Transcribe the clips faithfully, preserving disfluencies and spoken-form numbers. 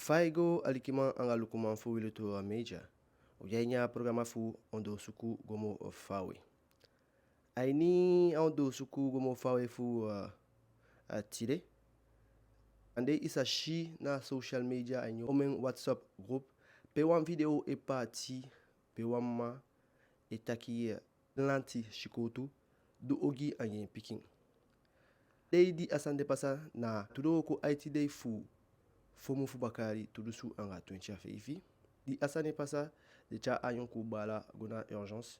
Fa i go, alikiman anga lukuman fu Wi Lutu Media. U de a ini a programa fu Ondoosuku Go Moo Faawe. A ini a ondoosuku go moo faawe fu, eh, eh, tide, ande i sa si na social media a ini omen WhatsApp group, pe wan video e paati, pe wan mma e taki, eh, lanti sikowtu du ogii anga en pikin. Dei di a sani de pasa na tu wooko aiti dei fu fo mun fu baka yali tu dunsu anga twenti a feifi. Di a sani pasa, den tyai a yonkuu baala go na urgence.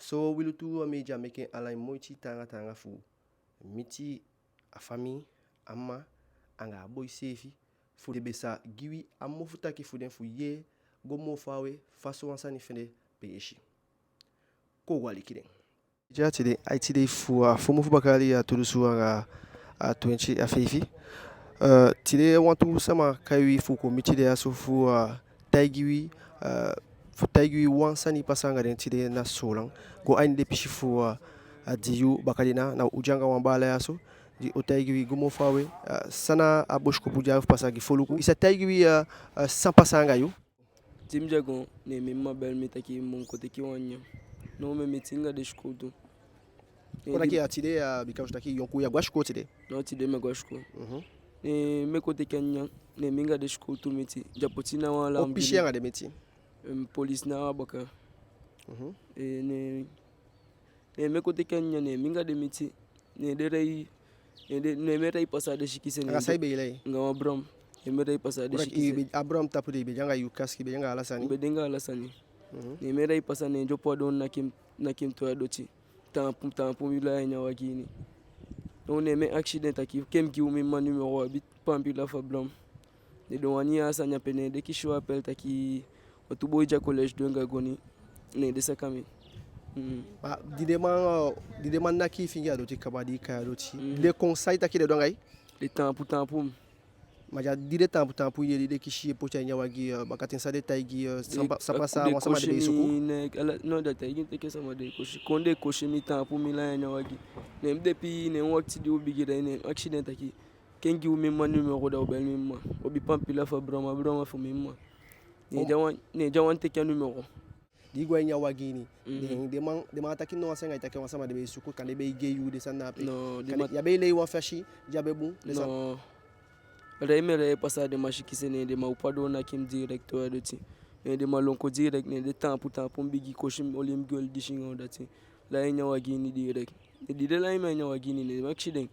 So Wi Lutu Media meke ala en moiti taanga taanga fu miti a famii, a mma anga a boi seefi, fu den be sa gi wi a mofu taki fu den fu yee go moo faawe fa sowan sani fende pe i si. Kon u go aliki den. Tide, aiti dei fu a fo mun fu baka yali tu dunsu anga twenti a feifi. Eh, tide wantu sama kai wi fu kon miti den ya so fu, eh, taigi wi, eh, fu taigi wi wan sani pasa anga den tide na Soolan. Go a ini den pisi fu, eh, a dii yuu bakadina, na u de anga wan baala ya so di o taigi wi go moo faawe, eh, san na a bosikopu di a abi fu pasa gi foluku. I sa taigi wi, eh, eh, san pasa anga yu? Di mi de a goon, ne mi mma bel mi taki mi mu kon teke wan nyanyan. Noo mi e miti anga den sikowtu. Kon taki a tide ya, bika u si taki yonkuu ya go a sikoo tide. Noo tide mi e go a sikoo. Mhm. Ne mi e kon teke a nyanyan, ne mi anga den sikowtu miti. Den poti na wan alarm. O pisi gi mi anga den miti? Em, polisi na a baka. Mhm. Eh, ne Ne mi e kon teke a nyanyan, ne mi anga den miti. Ne den lei, ne den, ne mi e lei pasa a den sikise. Anga san i be e lei? Anga wan brom. Ne mi e lei pasa a den sikise. Kon taki i be, a brom tapu de i be de anga yu casque, i be de anga ala sani? Mi be de anga ala sani. Mhm. Ne mi e lei pasa, ne den opo a doo naki mi, naki mi towe a doti. Taampu, taampu mi lai a ini a wagi ini. Noo ne mi e akisi den taki, ke mi gi u mi mma numéro, a abi pampila fu a brom. Ne den wani a sani ape, ne den kisi wan appel taki wantu boi de a collège deux anga goni, ne den saka mi. Mm. Ma di den man, di den man naki i fingii a doti kaba di i kai a doti, mm, di den kon, san i taki den du anga i? Den taampu taampu mi. Ma di den taampu taampu i, di den kisi i e poti a ini a wagi, eh, bakaten san den taigi i, eh, san pa-, san pasa, wan sama den be e suku? Ne, ala, no, den taigi mi taki sama den e kosi. Kon den kosi mi, taampu mi lai a ini a wagi. Ne mi de pii, ne mi wakiti di u bigin, ne mi akisi den taki, ke mi gi u mi mma numéro, da u bel mi mma. U abi pampila fu a brom, a brom a fu mi mma. Ne den á wan, ne den á wan teke a numéro. Di i go a ini a wagi ini, mm, den, den man, den man á taki nowan sani anga i taki wan sama den be e suku, kande den be e gi yu den sani na ape? No, den man... Kande ya be e lei wan fasi di á be bun, den sani? No. Lei mi e lei pasa den man sikise, ne den man opo a doo naki mi direct towe a doti. Ne den man lon kon direct, ne den taampu taampu mi, bigin kosi mi, oli mi gi oli disi anga u dati. Lai a ini a wagi ini direct. Ne di den lai mi a ini a wagi ini, ne mi akisi den,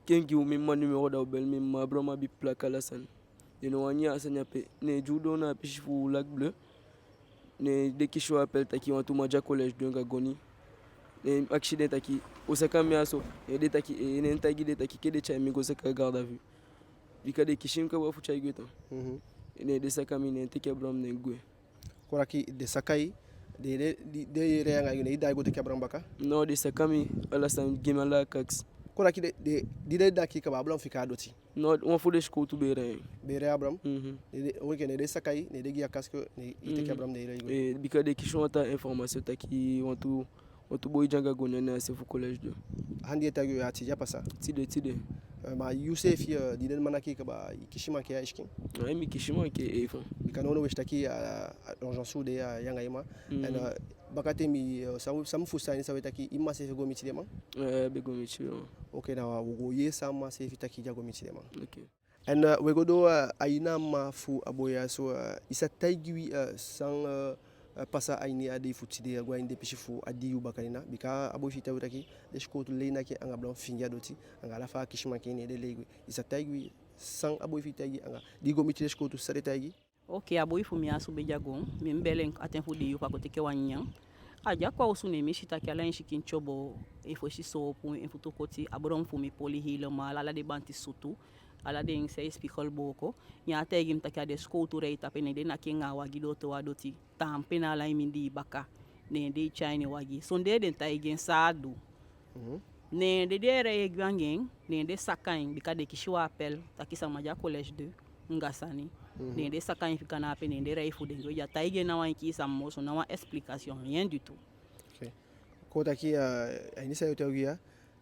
ke mi gi u mi mma numéro, da u bel mi mma, a brom abi plaque, ala sani. Den ná wani a sani ape. Ne di u doo na a pisi fu Lac Bleu, ne den kisi wan appel taki wantu man de a collège deux anga goni. Ne mi akisi den taki, u saka mi a so? Ne den taki, eh, ne mi taigi den taki ke den tyai mi go saka garde à vue. Bika den kisi mi kaba fu tyai gwe tan. Mhm. Ne den saka mi, ne mi teke a brom, ne mi gwe. Kon taki den saka i, den, den, den, den lei anga yu, ne i daai go teke a brom baka? No, den saka mi, ala sani, gi mi ala a kaki. Kon taki den, den, di den naki i kaba, a brom fika a doti? No, wan fu den sikowtu be lei en. Be lei a brom? Mhm. Ne den, ok, ne den saka i, ne den gi i a casque, ne i teke a brom, ne i lei go. Eh, bika den kisi wan taa information taki wantu, wantu boi de anga goni a se fu collège deux. Andi e taigi u ya, a tide a pasa? Tide, tide. Eh, ma yu seefi, eh, di den man naki i kaba, i kisi manke a i sikin? Ai, mi kisi manke, eh, fa. Bika nownow we si taki, eh, a urgence u de, eh, yu anga i mma. Mm. En, eh, bakaten mi, eh, san, san mi fusutan, san we taki i mma seefi go miti den man? Eh, a be go miti den man. Ok, na u go yee san a mma seefi taki di a go miti den man. Ok. En, eh, we go doo, eh, a ini a mma fu a boi ya so, eh, i sa taigi wi, eh, san, eh, eh, pasa a ini a dei fu tide, a go a ini den pisi fu a dii yuu bakadina, bika a boi fi i taigi u taki den sikowtu lei naki en anga brom, fingii a doti, anga ala fa a kisi manke, ne den lei gwe. I sa taigi wi san a boi fi i taigi, anga di i go miti den sikowtu, san den taigi? Ok, a boi fu mi ya so be de a goon, mi bel en a ten fu dii yuu fu a kon teke wan nyanyan. A de a kon a osu, ne mi si taki ala en sikin tyobo, en fesi soopu, en futu koti, a brom fu mi poli helemaal, ala den banti sutu, ala den sei, spiegel booko. Ne a taigi mi taki a den sikowtu lei tapu en, ne den naki en anga a wagi doo towe a doti, taampu en na ala en mindii baka, ne den tyai en a wagi. Sondee den taigi en san a du. Mhm. Ne den di e lei gwe anga en, ne den saka en, bika den kisi wan appel taki sama de a collège deux anga sani. Mhm. Ne den saka en fika na ape, ne den lei fu den gwe. Den á taigi en ná wan enkii sani moo so, ná wan explication, rien du tout. Ok. Kon taki, eh, a ini san yu taigi u ya,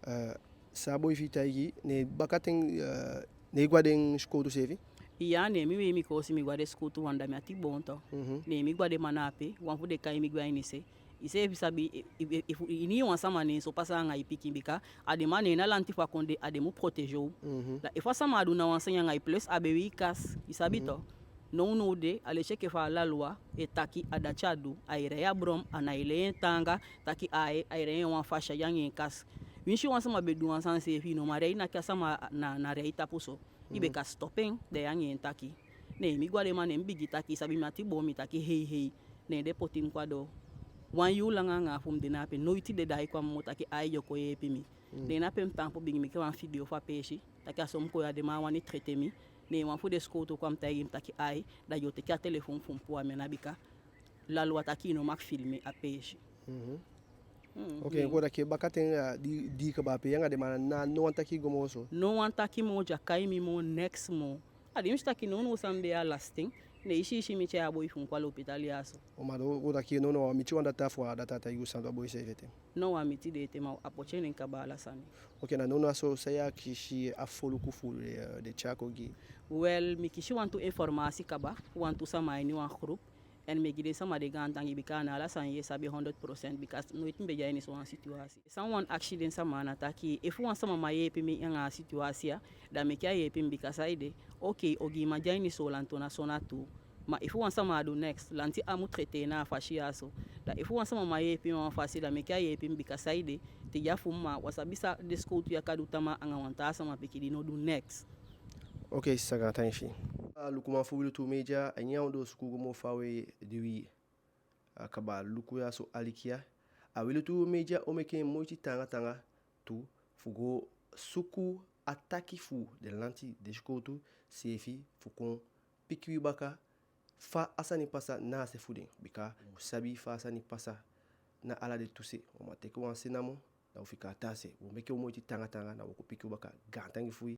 eh, san a boi fi i taigi, ne bakaten, eh, ne i go a den sikowtu seefi? Iya, ne mi wei mi koosi, mi go a den sikowtu wan, da mi ati boon tu. Mhm. Ne mi go a den man ape, wan fu den kai mi go a ini se. I seefi sabi, i, i, i, i, i ná wan sama nen so pasa anga i pikin, bika a den man, ne na lanti fu a kondee, a den mu protégé u. Mhm. Da efu a sama du ná wan sani anga i, plus a be wei i kasi, i sabi tu. Nownow de, a leti enke fa a loi e taki, a dati a du, ai lei a brom, a nái lei en taanga, taki ai, ai lei en wan fasi, a de anga en kasi. Winsi wan sama be du wan sani seefi, i ná man lei naki a sama na, na lei tapu so. I be kan stop en, da i anga en taki. Ne mi go a den man, ne mi bigin taki, i sabi, mi ati boon, mi taki hei hei. Ne den poti mi kon a doo. Wan yuu langa anga afu mi de na ape, noiti den daai kon a mi moo taki ai, den o kon yeepi mi. Mm. Ne na ape mi taampu bigin meke wan video fu a peesi, taki a so mi kon ya, den man á wani traité mi. Ne wan fu den sikowtu kon a mi, taigi mi taki ai, da yu o teke a telefon fu mi puu a mi ana, bika la loi taki i ná mag filmer a peesi. Mhm. Mm, ok, ne. Kon taki bakaten, a di, di kaba ape, yu anga den man ná, ná wan taki go moo so? Ná wan taki moo, den á kai mi moo, neks moo. A di mi si taki nownow san mi be a lasting, ne i si, i si mi tyai a boi fu mi kon a l'hôpital ya so. O, ma kon taki nownow, a miti wan data fu a data taigi u san du a boi seefi ete? No, a miti den ete, ma a poti en nen kaba ala sani. Ok, na nownow a so, san yu e akisi a foluku fu den, eh, den tyai kon gi? Wel, mi kisi wantu informasi kaba fu wantu sama a ini wan group. En mi e gi den sama de gaantangi, bika a ná ala sani yu e sabi honderd procent, bika noiti mi be de a ini so wan situwasi. San mi wani akisi den sama na taki, efu wan sama man yeepi mi anga a situwasi ya, da meke a yeepi mi, bika saide, ok, ogii man de a ini Soolan tu, na so na tuu. Ma efu wan sama á du neks, lanti á mu traité en na a fasi ya so. Da efu wan sama man yeepi mi a wan fasi, da meke a yeepi mi, bika saide, te di a fu mi, ma u á sabi san den sikowtu ya kan du tamaa anga wan taa sama pikin di ná du neks. Ok, sisa, gaantangi fi i. A lukuman fu Wilutu Media, a ini a ondoo suku go moo fawe di wi a kaba luku ya so, aliki ya. A Wilutu Media o meke moiti taanga taanga tu fu go suku a taki fu den lanti, den sikowtu seefi, fu kon piki wi baka fa a sani pasa na a se fu den. Bika u mu sabi fa a sani pasa na ala den tu se. U á man teke wan se namo, da u fika a taa se. U o meke u moiti taanga taanga, da u o kon piki u baka. Gaantangi fu wi.